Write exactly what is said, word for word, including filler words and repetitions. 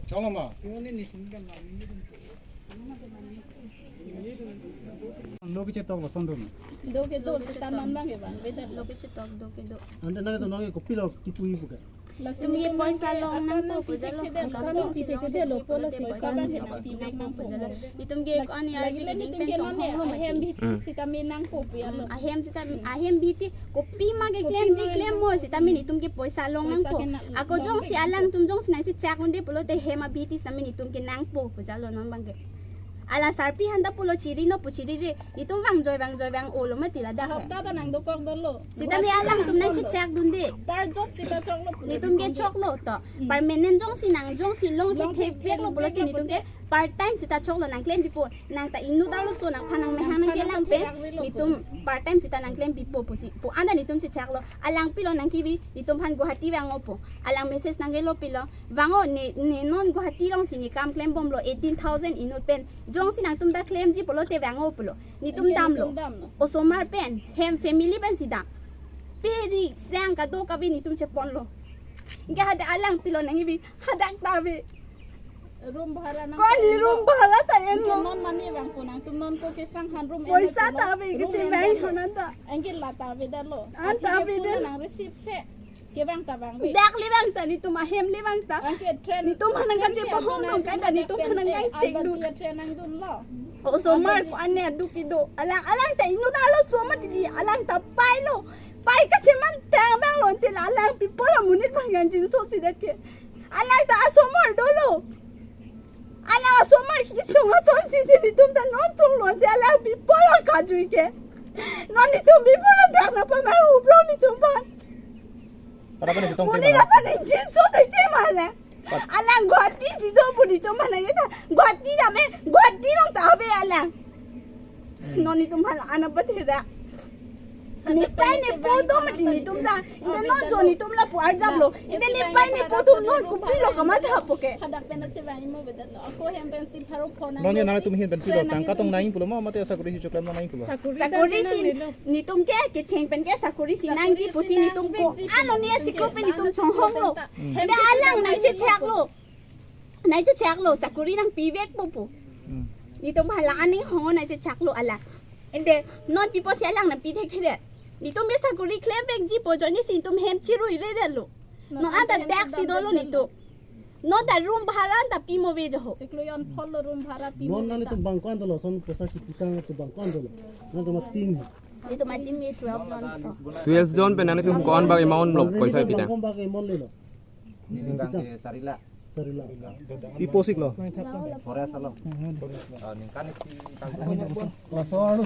Chong ma. Lo kechetok lo sondon. Do kedo seta non abang ke bang. Beda lo kechetok do kedo. Ante nang to nang kopilo kipu-i puke. Laso itum ke poisa long nangpo pu jalo. Kami titi ke lo pola si poisa abang ke nangpi nangpo pu jalo. Itum ke ko-an ya lagi ji le itum ke ningpen non chong ya hong lo ahem mati. Bi Hmm. sitame nangpo pu ya lo. Ahem sita ahem bi ti kopi ma ke klemji klem mo sitame itum ke poisa long nangpo. Ako jongsi alangtum jongsi nangchechak un-e pulote hem abidi sitame itum ke nangpo pu jalo non abang ke. Ala sarpi aphan ta pulo chiri non pu chirire. Itum vangjoi vangjoi vang-olo mati ladak. Hapta ta nangdokok dolo. Sitame alangtum nangchechak dunde. Par job sita choklo. Itum ke choklo to. Hmm. Permanent jongsi nang jongsi long Long thepek thepek lo pulote itum ke part time sita choklo nangklem pipo. Nang ta inut arloso nangphan nangmehang nangkelang pen itum part time sita nangklem pipo pusi pu anta itum chechaklo. Alang pilo nangkebi itum aphan Guwahati vang-opo. Alang message nangkelo pilo. Vang-o ne, ne non Guwahati alongsi ne kam klembomlo eighteen thousand inut pen. Jongsi nangtum ta klemji pulote vang-o pulo. Itum Anke damlo. Itum damlo. Osomar pen, hem family pensi dam. Pe ri sang kadokave itum cheponlo. Anke hadak alang pilo nangkebi, hadak ta ave. Room bhara nang Ko-an ta enlo. Room bhara ta enlo. Anke non mane vangpo nangtum non ko kesang han room Poisa enlo. Ta ave, Room kecheng en bang dalo. Honan ta. Anke la ta ave dalo. An ta Anke ave ke dalo. Nang receive se. Kevang ta vangve. Dak le vang ta itum ahem le vang ta. Anke train Itum aphan nangkachepahong nang kan ta itum aphan nangkachek dun. Train nangdunlo. Osomar ko-an ne adu kedo. Alang alang ta inut arloso mati di alang ta pailo. Pai kacheman tang abang lo ante la alang people amonit abang kangjinso si det ke. Alang ta asomar dolo. Alang asomar kesung asonsi di itum ta non sunglo ante alang people akajui ke. Non itum people adak nangpamai uplo itum aphan. Para pa ne chetong Monit tema. Aphan ingjinso titi ma alang. Pat. Alang Guwahati si do pu itum aphan nangketa. Guwahati dam e, Guwahati along ta ave alang. Hmm. Non itum aphan ana pathe ra. Nepei nepo do mati itum ta. Ante non jo itum lapu arjaplo. Ante nepei nepo atum non kopilo kamathapo ke. Hadak pen ache bang imo bedet lo. Ako hem pen si pharo phone Non ya nang itum ahin pen pilo tangka tong nangji pulo ma mate sakori hichok lam nangji pulo. Sakori si itum ke kecheng pen ke sakori si nangji pusi itum ko. Ano ne achiklo pen itum chonghonglo. Hmm. Ante alang nangchechaklo. Nangchechaklo sakori nangpivekpo pu. Hmm. Itum hala aning hong nangchechaklo alang. Ante non pipo si alang nangpi thekthedet. Itum ke sakori klem vekji pu ajoine si itum hem chiruiredetlo. Non anta dak si dolo itum. Non ta room bhara anta pimo ve jo ho. Chiklo jon phonlo room bhara pimo Non ve nang ta. Itum bang ko-an dolo son poisa kipitang itum bang ko-an dolo. Nangtum atim. Itum atim e twelve jon to. Twelve jon pen nangtum ko-an bak amount lo poisa pitang. Bang ko-an bak amount lelo. Neli bang ke sari lakh. Sari lakh. Pi post-iklo? Forest along. Ah, ningkan isi tangko.